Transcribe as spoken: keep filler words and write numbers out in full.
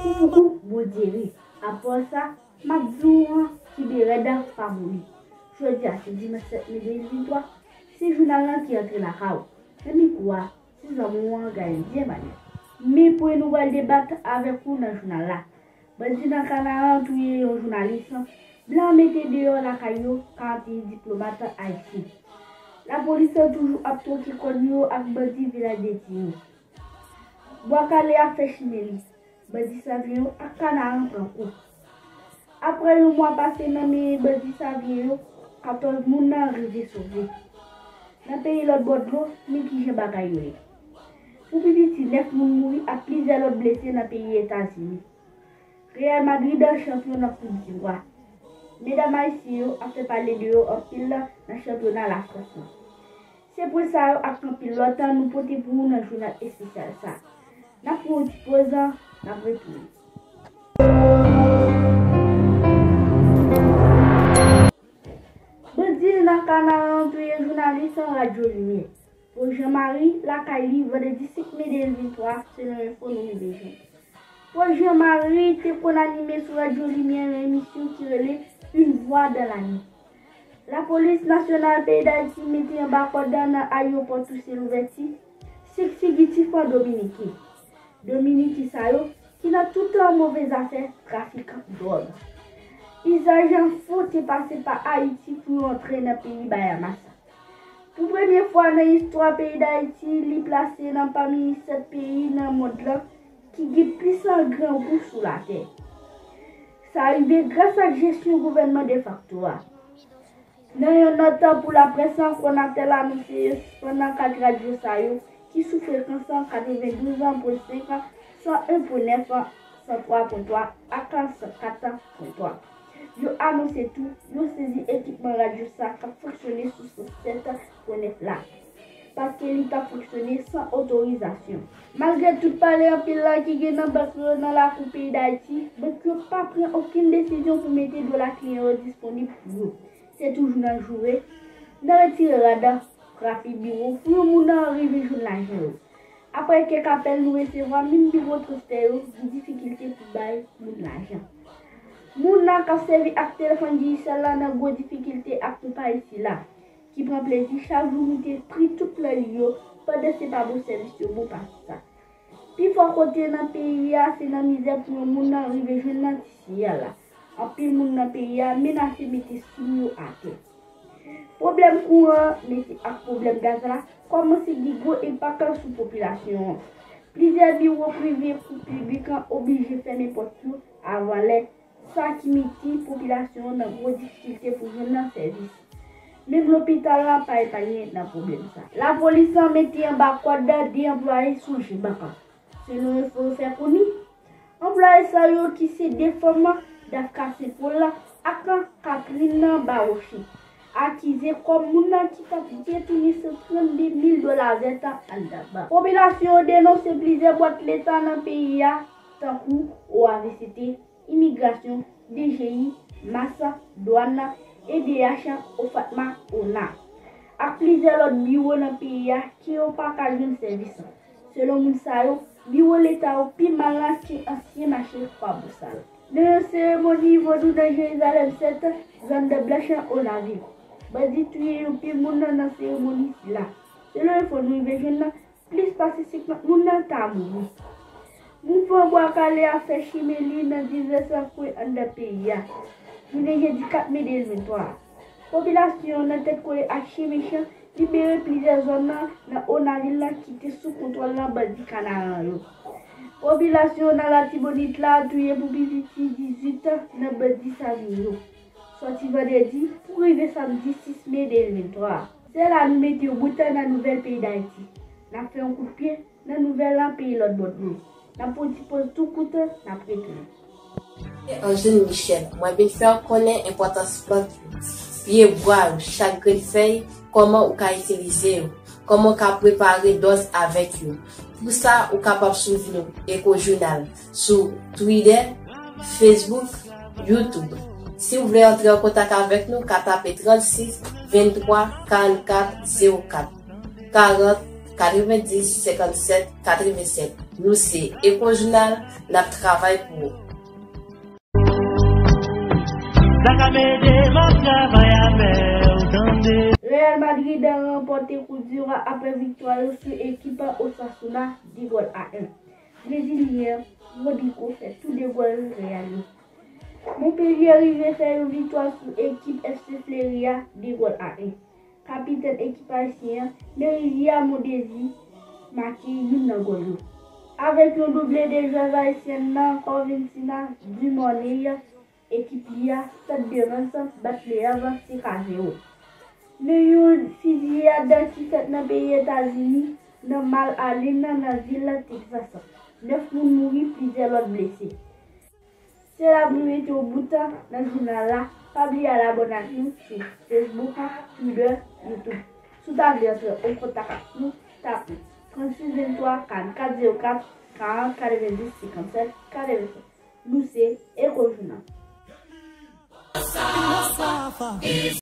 Koukoukou, Bondye ri. Apre sa, m ap di w an, kenbe rèd, pa mouri. Jodi a se dimanch sèt me de mil venntwa, se jounal lan ki antre lakay ou. Nan mikwo a, se zanmi w an, Gaël Diemane. Men pwen nou pral debat avèk ou nan jounal la. Bandi nan Kanaran touye yon jounalis, blan mete deyò lakay yo, karanteyen diplomat ayisyen. Lapolis toujou ap twoke kòn yo ak bandi Vilaj de Dye yo. Bwa Kale a fè chimen li. Bandi Savyen yo ak Kanaran pran kou. Apre yon mwa pase nan men bandi Savyen yo, katòz moun nan rive sove. Nan peyi lòt bò dlo, men kijan bagay yo ye. Pou pi piti, nèf moun mouri ak plizyè lòt blese nan peyi Etazini. Real Madrid chanpyon nan Koup di Wa. Medam ayisyen yo ap fè pale de yo anpil nan chanpyona Lafrans lan. Se pwen sa yo ak anpil lòt nou pote pou ou nan jounal espesyal sa. N ap pran yon ti poz, n ap retounen. Bandi nan Kanaran touye jounalis Radyo Limyè. Paul Jean Marie lakay li vandredi senk me de mil venntwa, selon enfo nou rive jwenn. Paul Jean Marie te konn anime sou Radyo Limyè yon emisyon ki rele Une voix dans la nuit. Lapolis nasyonal peyi Dayiti mete anba kòd nan ayewopò Toussaint Louverture senk figitif an dominiken. Dominiken sa yo ki nan tout move zafè trafik dwòg. Izaj fo te pase pa Ayiti pou yo antre nan peyi Bayamas. Pou premye fwa nan istwa peyi Dayiti, li plase nan pami sèt peyi nan mond lan ki gen plis grangou sou latè. Sa rive gras ak jesyon gouvènman defakto a. Nan yon nòt pou laprès, Conatel anonse yo sispann kat radyo sa yo ki sou frekans katrevendouz pwen senk, san en pwen nèf, san twa pwen twa ak san kat pwen twa. Yo anonse tou yo sezi ekipman radyo sa k ap fonksyone sou san sèt pwen nèf la, paske li t ap fonksyone san otorizasyon. Malgre tout pale anpil la ki gen nan bank yo nan lakou peyi Dayiti, bank yo pa pran okenn desizyon pou mete dola kliyan yo disponib pou yo. Se toujou nan joure, nan retire rad, frape biwo pou yon moun rive jwenn lajan yo. Apre kèk apèl nou resevwa, menm biwo transfè yo gen difikilte pou bay moun lajan. Moun nan k ap sèvi ak telefòn Digicel la nan gwo difikilte ak konpayi sila, ki pran plezi chak jou moute pri tout plan li yo, pandan se pa bon sèvis yo bon pase sa. Pi fò kote nan peyi a, se nan mizè pou yon moun nan rive jwenn nan ti siyal la. Anpil moun nan peyi a menase mete sim yo atè. Pwoblèm kouran mete ak pwoblèm gaz la kòmanse gen gwo enpak sou popilasyon an. Plizyè biwo prive kou piblik an oblije fèmen pòt yo avan lè, sa ki mete popilasyon an nan gwo difikilte pou jwenn nan sèvis. Menm lopital la pa epaye nan pwoblèm sa. Lapolis an mete anba kòd de anplwaye sou G-Bank. Selon enfo yo fè konnen, anplwaye sa yo ki se de fanm Dafka Senpol ak Catherine Baroche akize kòm moun nan ki t ap detounen san trannde mil dola vèt anndan bank. Popilasyon an denonse plizyè bwat leta nan peyi a, tankou O A V C T, imigrasyon, D G I, mas, dwàn, E D H, OFATMA, ona, ak plizyè lòt biwo nan peyi a ke yo pa ka jwenn sèvis. Selon moun sa yo, biwo leta yo pi mal ke ansyen mache Kwabosal. Nan yon seremoni vodou nan Jerizalèm sèt, zòn Blanch, Onavil, bandi touye yon pil moun nan seremoni sila. Selon enfo nou rive jwenn nan, plis pase senkant moun nan ta mouri. Mouvman Bwa Kale a fè chimen li nan divès kwen anndan peyi a. Jounen jedi kat me de mil venntwa a, popilasyon an nan tèt kole ak chen mechan libere plizyè zòn nan, nan Onavil la ki te sou kontwòl nan bandi Kanaran yo. Popilasyon nan Latibonit la touye pou pi piti dizuit nan bandi Savyen yo. Sòti vandredi pou rive samdi sis me de mil venntwa a. Se la nou mete yon bout nan nouvèl peyi Dayiti. N ap fè yon kout pye nan nouvèl lan peyi lòt bò dlo. N ap pran yon ti poz tou kout, n ap retounen. Angeline Michel, mwen vin fè w konnen enpòtans plant yo, pye bwa yo, chak grenn fèy, kòman ou ka itilize yo, kòman ou ka prepare dòz avèk yo. Pou sa, ou kapab swiv nou Eco Journal sou Twitter, Facebook, YouTube. Si w vle antre an kontak avèk nou, ka tape trannsis venntwa karannkat zewo kat, karant katrevendis senkannsèt katrevensenk. Nou se Echo Journal, n ap travay pou ou. Real Madrid ranpòte Koup di Wa apre viktwa yo sou ekip Osasuna de gòl a en. Brezilyen Rodrygo fè tou de gòl Real yo. Montpellier rive fè yon viktwa sou ekip F C Fleury a de gòl a en. Kapitèn ekip ayisyen an, Merizia Mondesi, make youn nan gòl yo. Avèk yon double de jwèz ayisyèn nan Corventina Dumornay, ekip li a, Stade de Reims, bat Le Havre sèt a zewo. Nan yon fiziyad ki fèt nan peyi Etazini, nan Mal Alin, nan vil Texas, nèf moun mouri, plizyè lòt blese. Se la pou nou mete yon bout nan jounal la. Pa bliye al abòne ak nou sou Facebook, Twitter, YouTube. Si w ta vle antre an kontak ak nou, tape trannsis venntwa karannkat zewo kat karant katrevendis senkannsèt katrevensèt. Nou se Echo Journal.